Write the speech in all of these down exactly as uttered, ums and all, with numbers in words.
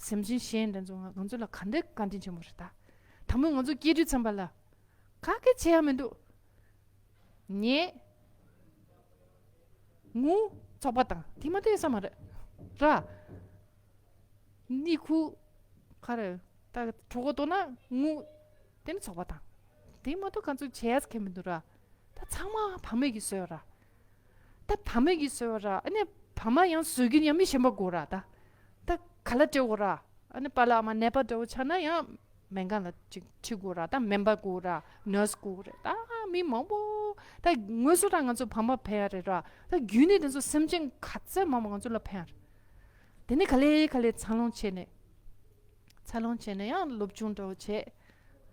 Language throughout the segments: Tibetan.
སེམས་ཅན་གཞན་དེ་ཚོ་ང་ང་ཚོ་ལ་ག་འདྲ་བཀའ་དྲིན་ཆེན་པོ་རེད་ད། དང་པོ་ང་ཚོ་སྐྱེས་དུས་ཙམ་པ་ལ་ག་གེ་བྱེད་ཡ་མི་འདུག་ཉལ། ངུ། ཚོགས་པ་དང་དེ་མ་གཏོགས་ཡོད་ས་མ་རེད་ར། གཉིད་ཁུག་ག་རེ། ད་གྲོད་ཁོག་ལྟོགས་ན་ངུ། དེ་ནི་ཚོགས་པ་དང་། དེ་མ་གཏོགས་ག་ཚོད་བྱས་ཁེ་མི་འདུག་ར། ད་ཚང་མ་བག་མེད་ཀྱིས་བཟོས་ར། ད་བག་མེད་ཀྱིས་བཟོས་ར། ཨ་ནི་བག་མ་ཡང་བཟོ་གིན་ཡང་མི་གཞན་པ་དགོས་ར་ད། ད་ག་ལ་སྤྲད་དགོས་ར། ཨ་ནི་པཱ་ལགས་ཨ་མ་ནད་པ་འདྲ་བོ་ཆགས་ན་ཡང་སྨན་ཁང་ལ་ཅིག་ཁྲིད་དགོས་ར། ད་སྨན་པ་དགོས་ར། ནར་སི་དགོས་རེད། ད་མི་མང་པོ། ད་དངོས་སུ་ར་ང་ཚོ་བག་མ་ཕན་ཡ་རེད་ར། ད་རྒྱུན་ནས་དེ་ཚོ་སེམས་ཅན་ག་ཚད་མང་པོ་ང་ཚོ་ལ་ཕན་ཡ་རེད། དེ་ནས་ག་ལེ་ག་ལེ་འཚར་ལོངས་བྱས་ནས། འཚར་ལོངས་བྱས་ནས་ཡང་སློབ་སྦྱོང་འདྲ་བོ་བྱས།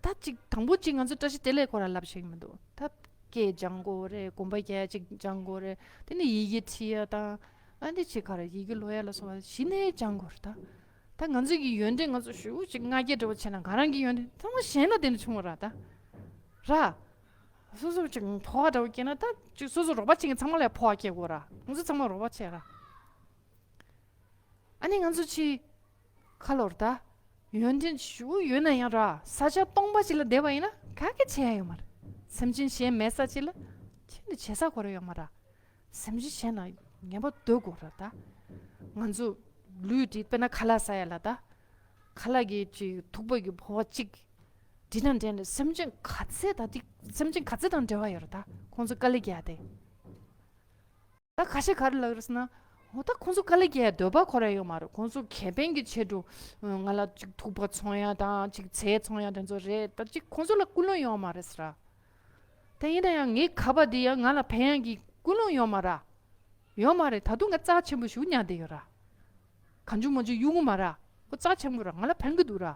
ད་ཅིག་དང་པོ་ཅིག་ང་ཚོ་བཀྲ་ཤིས་བདེ་ལེགས་སྐོར་ལ་ལབ་ཤེས་ཀྱི་མི་འདུག་ད་སྐད་སྦྱང་དགོས་རེད། དགོན་པ་རྒྱག་ཅིག་སྦྱང་དགོས་རེད། དེ་ནས་ཡི་གེ་ཁྲིད་ཡ་དང་། ཨ་འདི་ཅིག་ག་རེ་ཡི་གེ་ཀློག་ཡ་ལ་སོགས་པ་གཞི་ནས་སྦྱང་དགོས་རེད་ད། ད་ང་ཚོ་གི་ཡོན་ཏན་ང་ཚོ་ཞུ་ཅིག་ང་རྒྱལ་འདྲ་བོ་བྱས་ན་ང་རང་གི་ཡོན་ཏན་ཚང་མ་གཞན་ལ་བརྟེན་ནས་བྱུང་བ་ར་ད། ར། སོ་སོ་ཅིག་འཕོ་བ་འདྲ་བོ་སྐྱེས་ན་ད་ཅིག་སོ་སོ་རོགས་པ་བྱེད་མཁན་ཚང་མ་ལ་འཕོ་བ་སྐྱེ་དགོས་ར། ང་ཚོ་ཚང་མ་རོགས་པ་བྱེད་ར། ཨ་ནི་ང་ཚོ་ཕྱི་ཁ་ལོར་ད་ཡོན་ཏན་ཞུ་ཡོད་ན་ཡང་ར། ས་ཆ་སྟོང་པ་ཞིག་ལ་བསྡད་པ་ཡིན་ན་ག་གེ་བྱེད་ཡ་ཡོད་མ་རེད། སེམས་ཅན་གཞན་མེད་ས་ཅིག་ལ་ཁྱེད་ནི་བྱེད་ས་ཁོ་ར་ཡོད་མ་ར། སེམས་ཅན་གཞན་ལ་ངེས་པར་སྡོད་དགོས་ར་ད། ང་ཚོ་ལུས་འདི་དཔེར་ན་ཁ་ལག་ཟ་ཡ་ལ་ད། ཁ་ལག་གི་ཅིག་ཐུག་པ་གི་ཕོར་པ་གཅིག་འདི་དང་འབྲེལ་ནས་སེམས་ཅན་ག་ཚད་ད་འདི་སེམས་ཅན་ག་ཚད་དང་འབྲེལ་བ་ཡོད་ར་ད། ཁོང་ཚོ་དཀའ་ལས་རྒྱག་ཡ་དེ། ད་ཁ་ཤས་ག་རེ་ལབ་རེད་ཟེར་ན། འོ་ད་ཁོང་ཚོ་དཀའ་ལས་རྒྱག་འདོད་པ་ཁོ་རང་ཡོད་མ་རེད། ཁོང་ཚོ་ཁེ་ཕན་གྱི་ཆེད་དུ་ང་ལ་ཅིག་ཐུག་པ་འཚོང་ཡ་དང་ཅིག་ཚལ་འཚོང་ཡ་དེ་ཚོ་རེད། ད་ཅིག་ཁོང་ཚོ་ལ་ཀུན་སློང་ཡོད་མ་རེད་ཟེར། ད་ཡིན་ན་ཡང་ངའི་ཁ་པར་འདི་ཡང་ང་ལ་ཕན་ཡ་གི་ཀུན་སློང་ཡོད་མ་རེད། ཡོད་མ་རེད། ད་དུང་ང་རྩ་ཆེན་པོ་ཞིག་ཉར་བསྡད་ཡོད་ར། གང་བྱུང་མང་བྱུང་གཡུག་གི་མ་རེད། ཁོ་རྩ་ཆེན་པོ་ར། ང་ལ་ཕན་གི་འདུག་ར།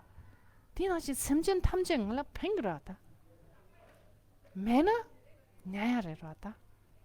དེ་ནང་བཞིན་སེམས་ཅན་ཐམས་ཅད་ང་ལ་ཕན་གི་ར་ད། མེད་ན་ཉར་ཡ་རེད་ར་ད།